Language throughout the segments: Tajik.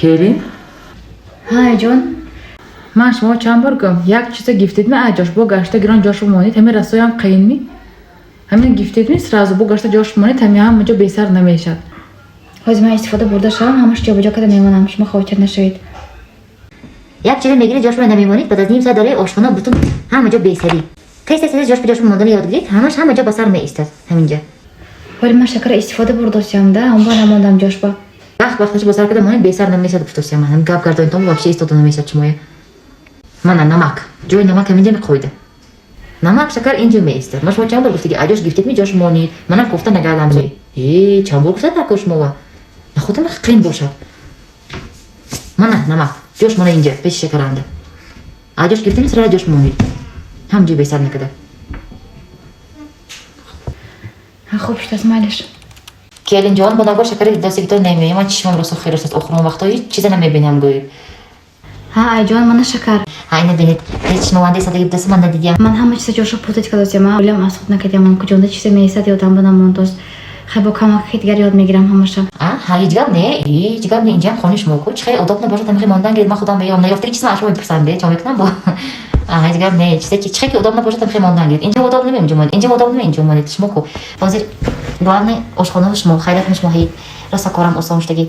Келин. Ҳай, ҷон. Ман шумо чанд бор гӯям, як чиза гифтедми, а ҷош бо гашта гирон ҷош монед, ҳамин расоям қиинми? Ҳамин гифтедми, сразу бо гашта ҷош монед, ҳамин ҳама ҷо бесар намешад. Ҳозир ман истифода бурда шавам, ҳамаш ҷобаҷо карда мемонам, шумо хавотир нашавед. Як чиза мегиред, ҷош намемонед, баъд аз ним соат дораи ошхона бутун ҳама ҷо бесарӣ. Тез тез тез ҷош ба ҷош мондани ёд гиред, ҳамаш ҳама ҷо ба сар меистад ҳаминҷа. Вале ман шакара истифода бурдосиям да, он ба намондам ҷошба. Вақт вақташ ба сар карда монед, бесар намешад, гуфтосиям ман. Гап гардонитон вообще истода намешад шумоя. Мана намак, ҷои намак ҳаминҷа меқоида. Намак, шакар инҷо меистад. Ма шумо чанд бор гуфтаги, аҷош гифтедми, ҷош монед, манам кофта нагардам. Э, чанд бор гуфта дар шумова? Нахотам қин бошад. Мана намак, ҷош мона инҷа, пеши шакаранда. Аҷош гифтеми, сара ҷош монед. Ҳамҷо бесар накарда. Хуб шудааст, майлиш. Келинҷон, бо нагор шакари дидосигитон намеоям, ман чишмам росо хеле аст, охирон вақто ҳеҷ чиза намебинам, гӯед. Ҳа, айҷон, мана шакар. Ҳа, ина бинед, ҳеҷ чишмавандаи садагӣ будаст, ман надидиям. Ман ҳама чиза ҷоша путать кардосиям, олям аз худ накардиям, он куҷонда чизе меистад, ёдам ба намондост. Хай, бо камаки дигар ёд мегирам ҳамаша. А, ҳа, ҳеҷ гап не, ҳеҷ гап не, инҷам хони шумо ку, чӣ хеле удобно бошад, ҳамихе мондан гиред, ман худам меём, наёфтаги чиз ман аз шумо мепурсам, де, чо мекунам бо. А, ҳеҷ гап не, чизе чӣ хеле удобно бошад, ҳамихе мондан гиред. Инҷо удобно, инҷо монед, инҷо удобно, инҷо монед, шумо ку. Ҳозир главное ошхонаи шумо, хайратни шумо ҳеҷ роста корам осон шудагӣ.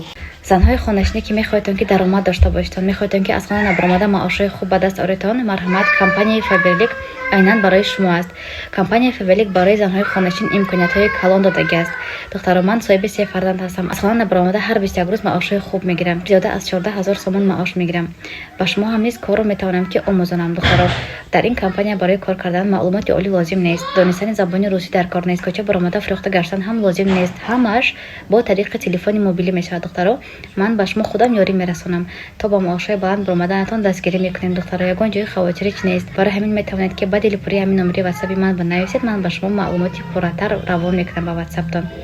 Занҳои хонашинӣ, ки мехоҳедтон, ки даромад дошта бошедтон, мехоҳедтон, ки аз хона набаромада маошҳои хуб ба даст оредтон, марҳамат, компанияи Фаберлик айнан барои шумо аст. Компанияи Фаберлик барои занҳои хонашин имкониятҳои калон додагиаст. Духтаро, ман соҳиби се фарзанд ҳастам, аз хона набаромада ҳар 21 рӯз маошҳои хуб мегирам, зиёда аз 14 000 сомон маош мегирам. Ба шумо ҳам низ корро метавонам, ки омӯзонам. Духтаро, дар ин компания барои кор кардан маълумоти олӣ лозим нест, донистани забони русӣ дар кор нест, кӯча баромада фурӯхта гаштан ҳам лозим нест, ҳамааш бо тариқи телефони мобилӣ мешавад. Духтаро, ман ба шумо худам ёрӣ мерасонам, то ба маошҳои баланд баромаданатон дастгирӣ мекунем. Духтаро, ягон ҷои хавотирич нест. Барои ҳамин метавонед, ки ба дилпурии ҳамин номери ватсапи ман банависед, ман ба шумо маълумоти пурратар равон мекунам ба ватсаптон.